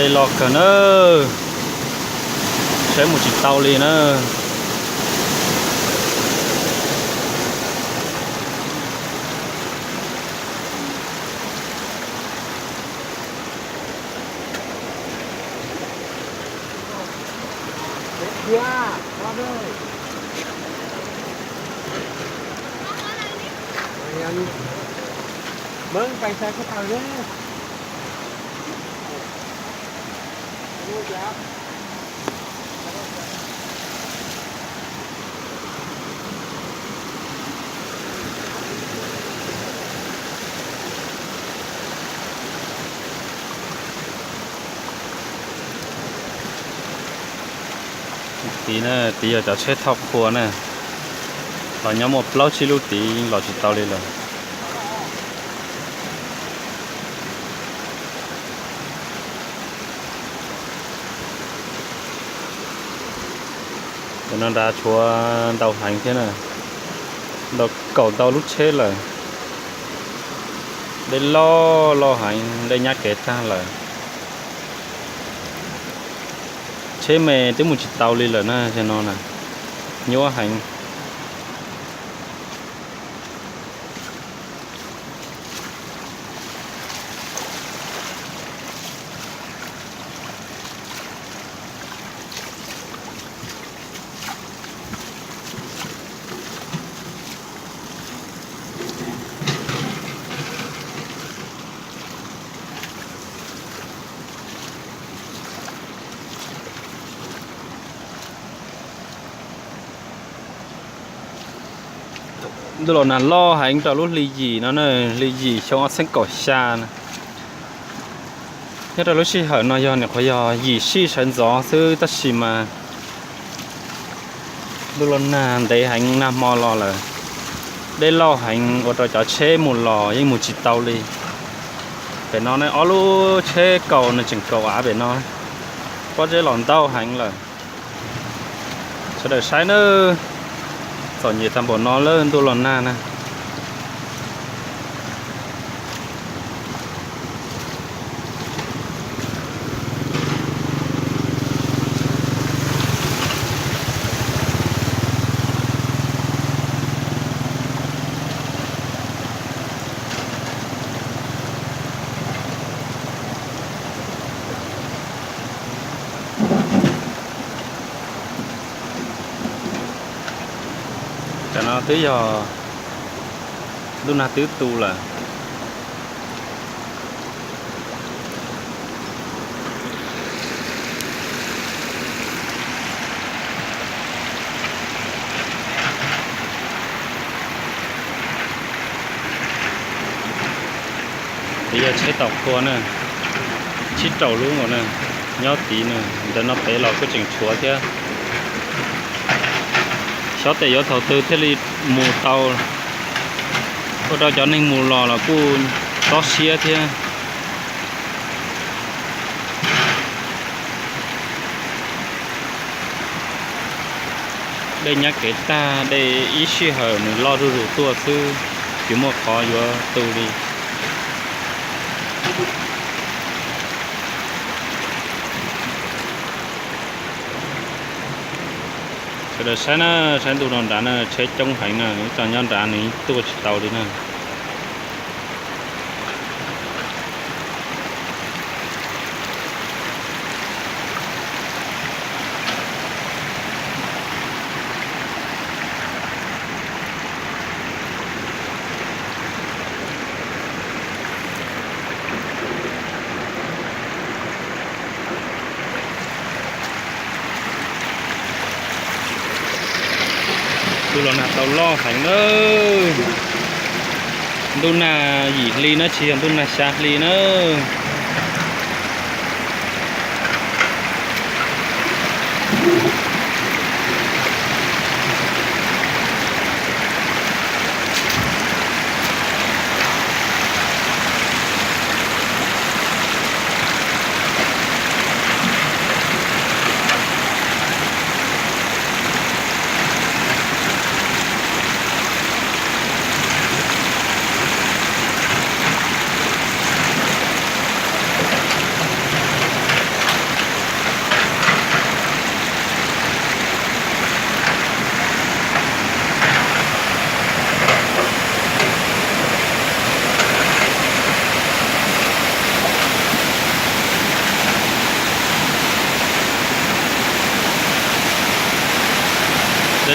Dej loj kawg na, saib mus tsis tau li na. Tid na, tid yog cov tsheb thauj qhua na, los nyob muaj plaub tsib lub tid los tsis tau li lawm. Cov no nrad tshuav ntau heev thiab na, ntau kaum ntau lub tsheb lawm. Dej loj loj heev, dej nyab kev tag lawm. Tsheb me twb mus tsis tau li lawm na, no na, nyuaj heev. Ntuj los nag loj heev rau lub hli yim no na, hli yim xyoo ob txhiab kaum xya na. Nyob rau lub sij hawm no yog nyuam qhuav yog yim sij sawv ntxov xwb tab sis mas ntuj los nag ntev heev, nag hmo los lawm. Dej loj heev ua rau cov tsheb mus los yeej mus tsis tau li. Pem no ne ob lub tsheb kaus nws tseem kaus av pem no, pob zeb los ntau heev lawm. Sawv daws saib nawb, txom nyem tag npaum no lawm ntuj los nag na. Cov no twb yog ntuj nag twb tu lawm. Tid yog tsheb thauj qhua na, tsib rau lub nkaus na, nyob tid na, ntawm no pem los kuj tseem tshuav thiab. Xyov tes yuav thaum twg thiaj li mus tau, ua rau cov neeg mus los los kuj txob siab thiab. Dej nyab kev tag, dej ib sij hawm nws loj zuj zus tuaj xwb, tsis muaj qhov yuav tu li. Sawv daws saib na, saib ntuj no nrad na, tsheb coob heev na, ib txog nyob nrad nws tuaj tsis tau li na. Ntuj los nag tau loj heev nawb. Ntuj nag yim hli na, tsis yog ntuj nag xya hli na.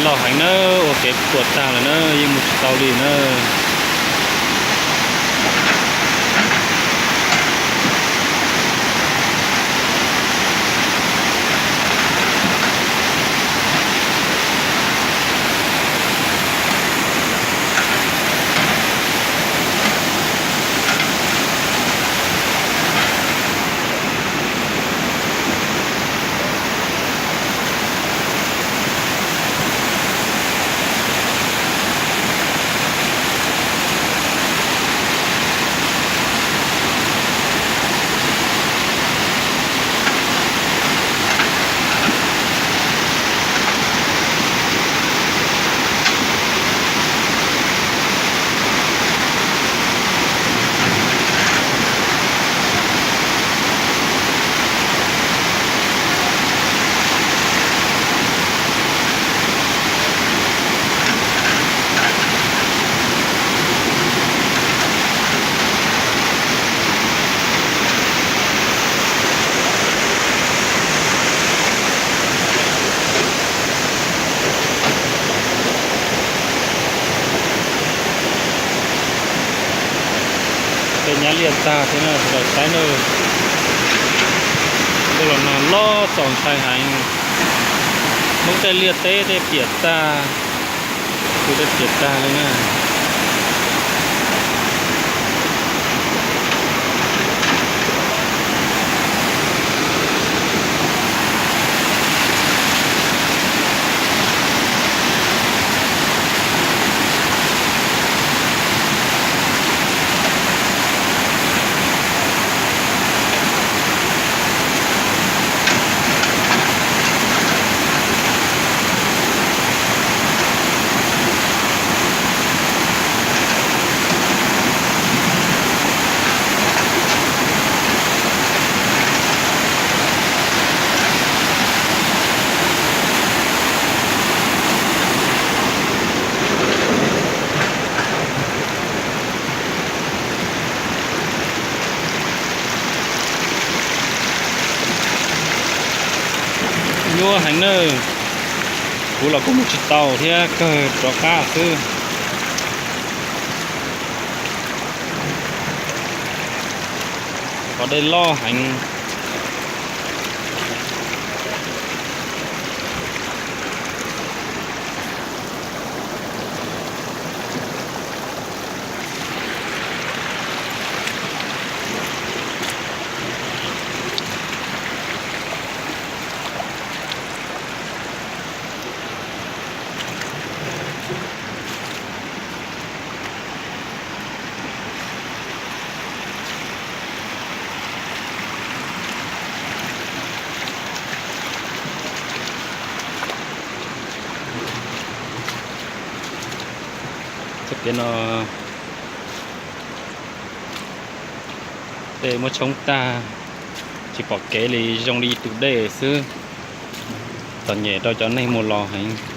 Loj heev na, ua kev puas tag lawm na, yeej mus tsis tau li na. Tej nyab liaj tag thiab na sawv daws saib na. Ntuj los nag loj txaus ntshai heev. Hmoob tej liaj teb tej piam tag, kuj tej piam tag li na. Nyuaj heev na, kuv los kuj mus tsis tau thiab, kawg rov qab xwb. Qhov dej loj heev. Txoj kev no dej muab tshoob tag, tsis pom kev li, zoo li tus dej xwb. Txom nyem rau cov neeg mus los heev.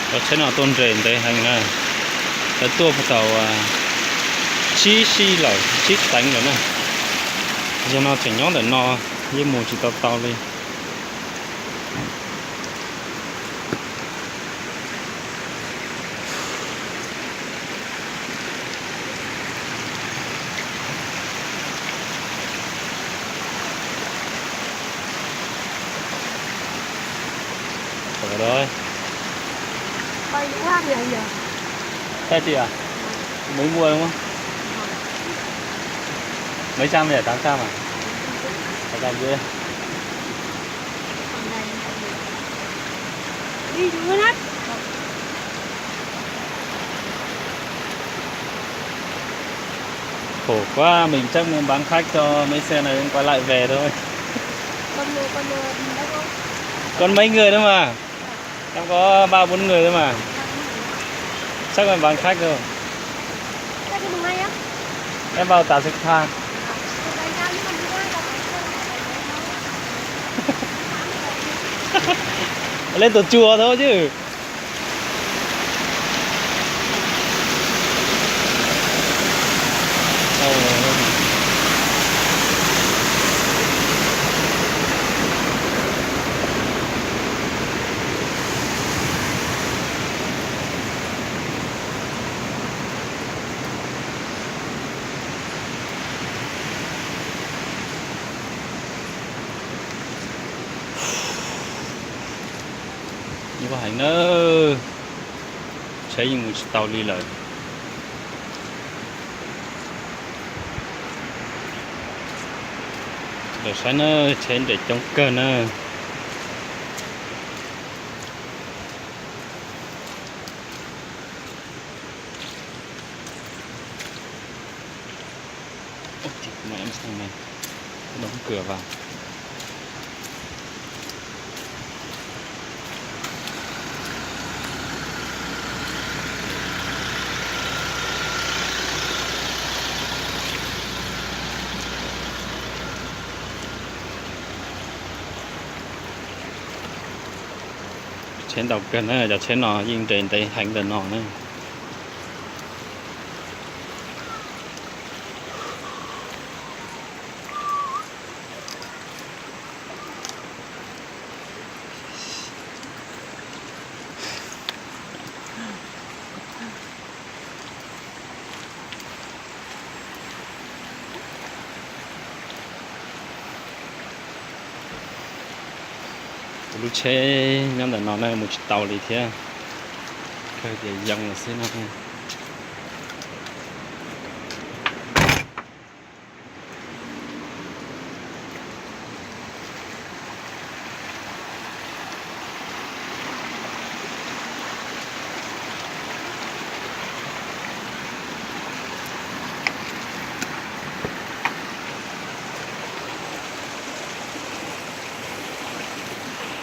Cov tsheb no tuaj nres ntev heev na, lawv tuaj puag thaum tsib sij lawm, tsib teev lawm na. Yog no tseem nyob ntawm no, yeej mus tsis tau tau li. Thaij tias, nws muaj, mấy trăm vậy, tám trăm à? Tám trăm rưỡi. Đi chú lắm. Khổ quá, mình chắc mua bán khách cho mấy xe này, quay lại về thôi. Còn, còn, ờ, đâu không? Còn mấy người nữa mà. Em có ba bốn người thôi mà. Chắc là bán khách thôi. Sao cái mùng hai á? Em vào tả sạch tha. Lên tổ chùa thôi chứ. Ib vaj heev na, tsheb yeej mus tsis tau li lawm. Lawv saib na, tsheb nres coob kawg na. Ôi, thịt mẹ em sang này. Đóng cửa vào. Tsheb ntau kawg na, cov tsheb no yeej nres ntev heev ntawm no na. Kuv lub tsheb nyob ntawm no na mus tsis tau li thiab, kawg tias yoo lawm xwb no.